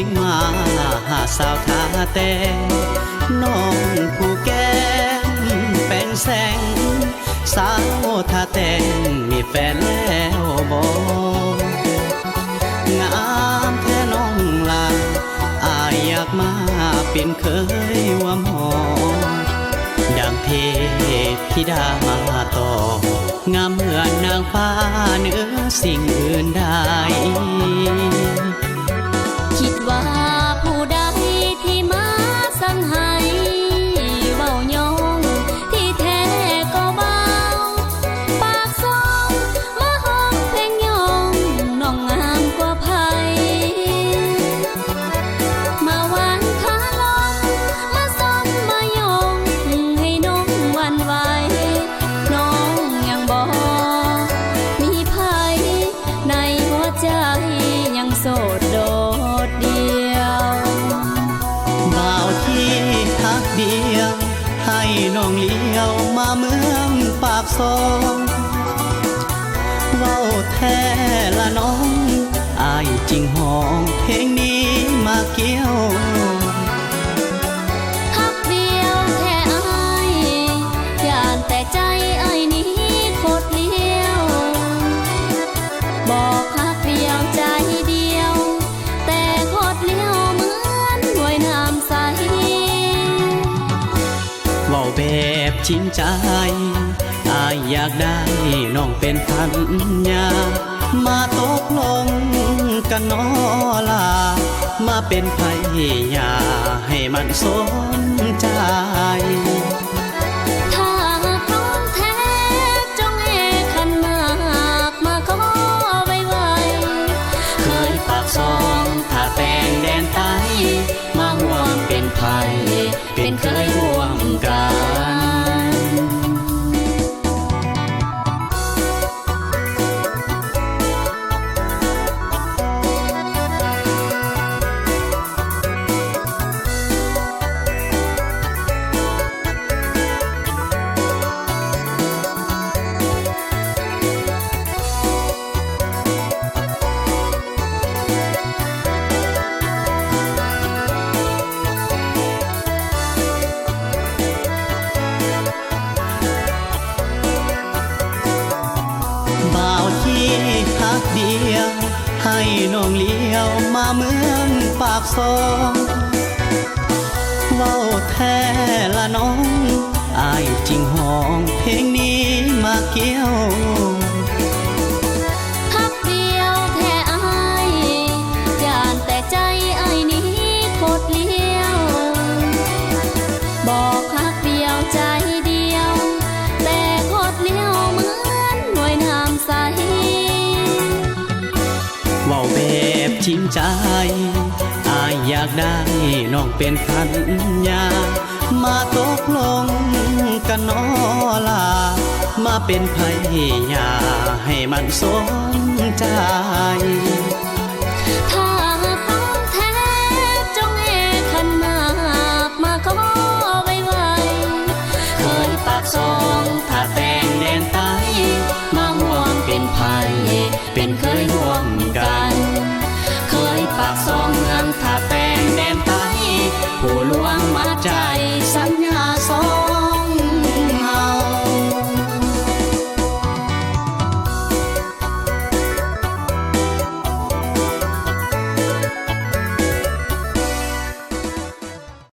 ງມາຫາສາວທ່າແຕງ ນ້ອງຜູ້ແກ້ມແປງແສງ ສາວທ່າແຕງມີແຟນແລ້ວບໍ່? ງາມແທ້ນ້ອງຫຼ້າ ອ້າຍຢາກມາເປັນເຂີຍຮ່ວມຫໍ ດັ່ງເທບທິດາມາຕອບ ງາມເໝືອນນາງຟ້າເໜືອສິ່ງອື່ນໃດ. ຄິດວ່າຜູ້ໃດທີ່ມາສັ່ງໃຫ້ເວົ້າຍ້ອງ ທີ່ແທ້ກໍບ່າວປາກຊ່ອງ ມາຮ້ອງເພງຍ້ອງນ້ອງງາມກວ່າໃຜ. ມາຫວ່ານຄາລົມ ມາຊົມມາຍົງ ໃຫ້ນ້ອງຫວັ່ນໄຫວ ນ້ອງຍັງບໍ່ມີໃຜ ໃນຫົວໃຈຍັງໂສດໂດດດ່ຽວ. ບ່າວທີ່ຮັກດຽວ ໃຫ້ນ້ອງລ້ຽວມາເມືອງປາກຊ່ອງ ເວົ້າແທ້ລະນ້ອງ ອ້າຍຈຶ່ງຮ້ອງເພງນີ້ມາກ່ຽວ. ຮັກດຽວແທ້ອ້າຍ ຢ້ານແຕ່ໃຈອ້າຍນີ້ຄົດລ້ຽວ ບອກຮັກດຽວໃຈດຽວ ແຕ່ຄົດລ້ຽວເໝືອນຫ້ວຍນ້ຳໃສ. ເວົ້າແບບຈິງໃຈ ອ້າຍຢາກໄດ້ນ້ອງເປັນພັນຍາ ມາຕົກລົງກັນນໍຫຼ້າ ມາເປັນໄພຍາໃຫ້ມັນສົມໃຈ. ຖ້າຮັກນ້ອງແທ້ຈົ່ງແຫ່ຂັນໝາກມາຂໍໄວໆ ເຂີຍປາກຊ່ອງ ທ່າແຕງແດນໃຕ້ ມາຮ່ວມເປັນໄພ ເປັນເຂີຍຮ່ວມກັນ. ບ່າວທີ່ຮັກດຽວ ໃຫ້ນ້ອງລ້ຽວມາເມືອງປາກຊ່ອງ ເວົ້າແທ້ລະນ້ອງ ອ້າຍຈຶ່ງຮ້ອງເພງນີ້ມາກ່ຽວ. ຮັກດຽວແທ້ອ້າຍ ຢ້ານແຕ່ໃຈອ້າຍນີ້ຄົດລ້ຽວ ບອກຮັກດຽວໃຈດຽວ ແຕ່ຄົດລ້ຽວເໝືອນຫ້ວຍນ້ຳໃສ. ເວົ້າແບບຈິງໃຈ ອ້າຍຢາກໄດ້ນ້ອງເປັນພັນຍາ ມາຕົກລົງກັນນໍຫຼ້າ ມາເປັນໄພຍາໃຫ້ມັນສົມໃຈ.